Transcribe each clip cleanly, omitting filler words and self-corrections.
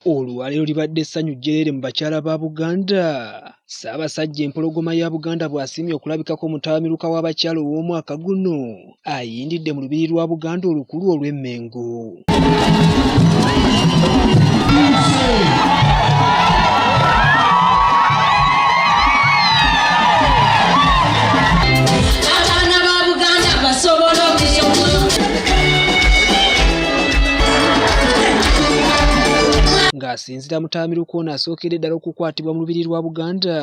Olwaleero libadde ssanyu jjereere mu bakyala ba Buganda. Ssaabasajja Empologoma ya Buganda bw'asiimye okulabikako mu ttabamiruka w'abakyala ow'omwaka guno ayindidde mu Lubiri lwa Buganda olukulu olw'e Mmengo. Abaana ba Buganda basobola okusoma. Ng'asinziira mu ttabamiruka ono asookedde ddala okukwatibwa mu Lubiri lwa Buganda,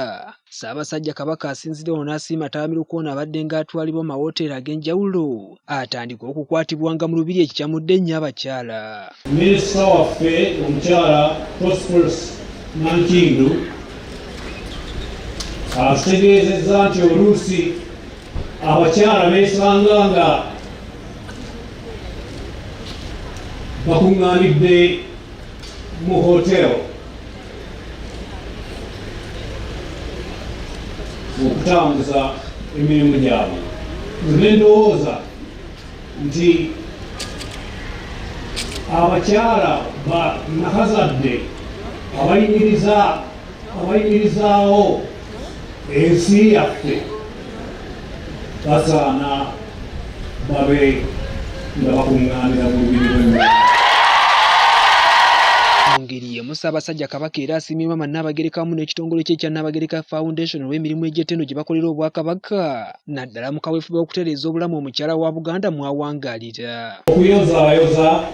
Ssaabasajja Kabaka asinzidde wano n'asiima ttabamiruka ono abadde ng'atwalibwa mu mawooteeri ag'enjawulo atandike okukwatibwanga mu Lubiri ekikyamudde ennyo abakyala. Minisita waffe omukyala Prosperous Nankindu atutegeezezza nti oluusi abakyala beesanga nga bakuŋŋaanidde mu hotel okutambuza emirimu gyabwe ne ndowooza nti abakyala ba nakazadde abayimirizaawo ensi yaffe basaana babe nga bakuŋŋaanira mu lubiri lw'emmere. Mu ngeri y'emu Ssaabasajja Kabaka era asiimye Maama Nnaabagereka wamu n'ekitongole kye ekya Nnaabagereka Foundation olw'emirimu egy'ettendo gye bakolera Obwakabaka naddala mu kaweefube w'okutereeza obulamu omukyala wa Buganda mw'awangaalira. Okuyozaayoza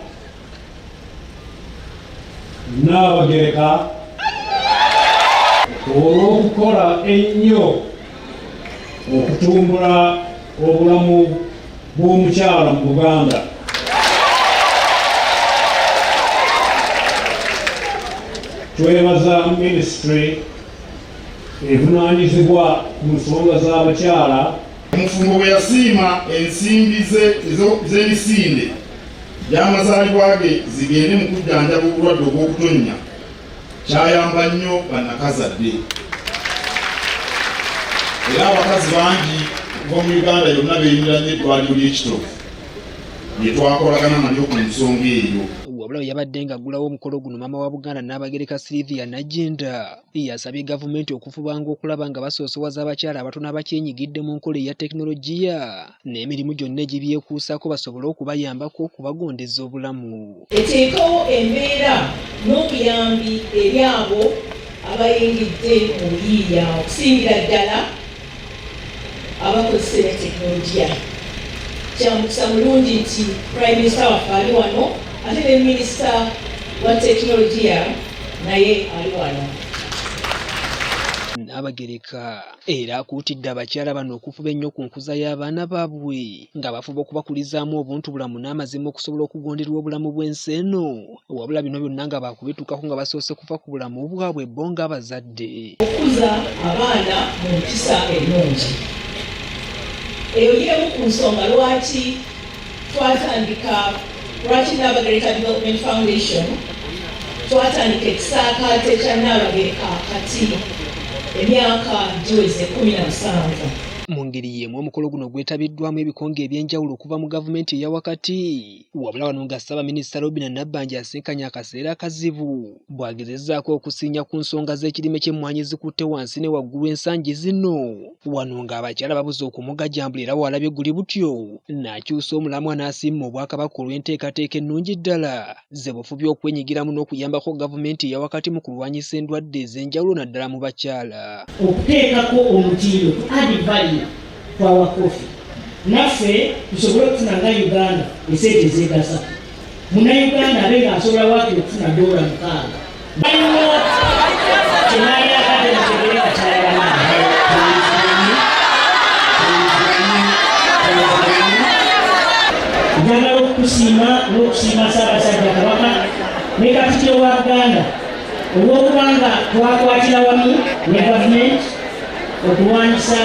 Nnaabagereka olw'okukola ennyo okutumbula obulamu bw'omukyala mu Buganda. Twebaza minisitule evunaanyizibwa ku nsonga z'abakyala. Omufumbo bwe yasiima ensimbi ze z'emisinde gy'amazaalibwa ge zigende mu kujjanjaba obulwadde obw'okutonnya kyayamba nnyo bannakazadde era abakazi bangi okuva mu Uganda yonna beeyunira nnyo eddwaliro ly'e Kitovu lye twakolagana nalyo ku nsonga eyo. Wabula bwe yabadde ng'aggulawo omukolo guno, maama wa Buganda Nnaabagereka Sylvia Nagginda yasabye gavumenti okufubanga okulaba nga basoosowaza abakyala abatono abakyenyigidde mu nkola eya tekinologiya n'emirimu gyonna egibyekuusaako basobole okubayambako okubagondeza obulamu. Eteekawo embeera n'obuyambi eri abo abayingidde mu buyiiya okusingira ddala abakozesa ebya tekinologiya. Kya mukisa mulungi nti Prime Minister waffe ali wano ate ne Minisita wa tekinologiya naye ali wano. Nnaabagereka era akuutidde abakyala bano okufuba ennyo ku nkuza y'abaana baabwe nga bafuba okubakulizaamu obuntubulamu n'amazima okusobola okugonderwa obulamu bw'ensi eno wabula bino byonna nga baakubituukako nga basoose kufa ku bulamu bwabwe bo ng'abazadde. Okukuza abaana mu mpisa ennungi. Eyo y'emu ku nsonga lwaki twatandika lwaki Nnaabagereka Development Foundation twatandika ekisaakaate kya Nnaabagereka kati emyaka giweze 17. Mu ngeri y'emu omukolo guno gwetabiddwamu ebikonge eby'enjawulo okuva mu gavumenti eya wakati wabula wano nga Ssaabaminisita Robinah Nabbanja asinkanye akaseera akazibu bw'agezezzaako okusiinya ku nsonga z'ekirime ky'emmwanyi ezikutte wansi ne waggulu ensangi zino wano ng'abakyala babuze okumugajambula era w'alabye guli butyo n'akyusa omulamwa n'asiima Obwakabaka olw'enteekateeka ennungi ddala ze bufubye okwenyigiramu n'okuyambako gavumenti eya wakati mu kulwanyisa endwadde ez'enjawulo naddala mu bakyala. Okuteekako omutindo, to add value to our coffee, naffe tusobole okufuna nga Uganda esente ezegasa. Munnayuganda abe ng'asobola waakiri okufuna $6. Waliwo kye naalyagadde mutegere bakyala bannange. Njagala okukusiima n'okusiima Ssaabasajja Kabaka ne Katikkiro wa Buganda olw'okubanga twakwatira wamu ne gavumenti okulwanyisa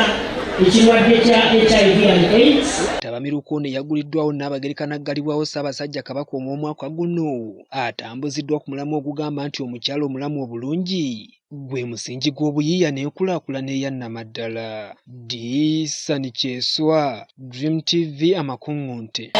ekirwadde kya HIV and AIDS. Ttabamiruka ono eyagguliddwawo Nnaabagereka n'aggalibwawo Ssaabasajja Kabaka omw'omwaka guno atambuziddwa ku mulamwa ogugamba nti omukyala omulamu obulungi gwe musingi gw'obuyiiya n'enkulaakulana eya nnamaddala. Disan Kyeswa, Dream TV Amakuŋŋunte.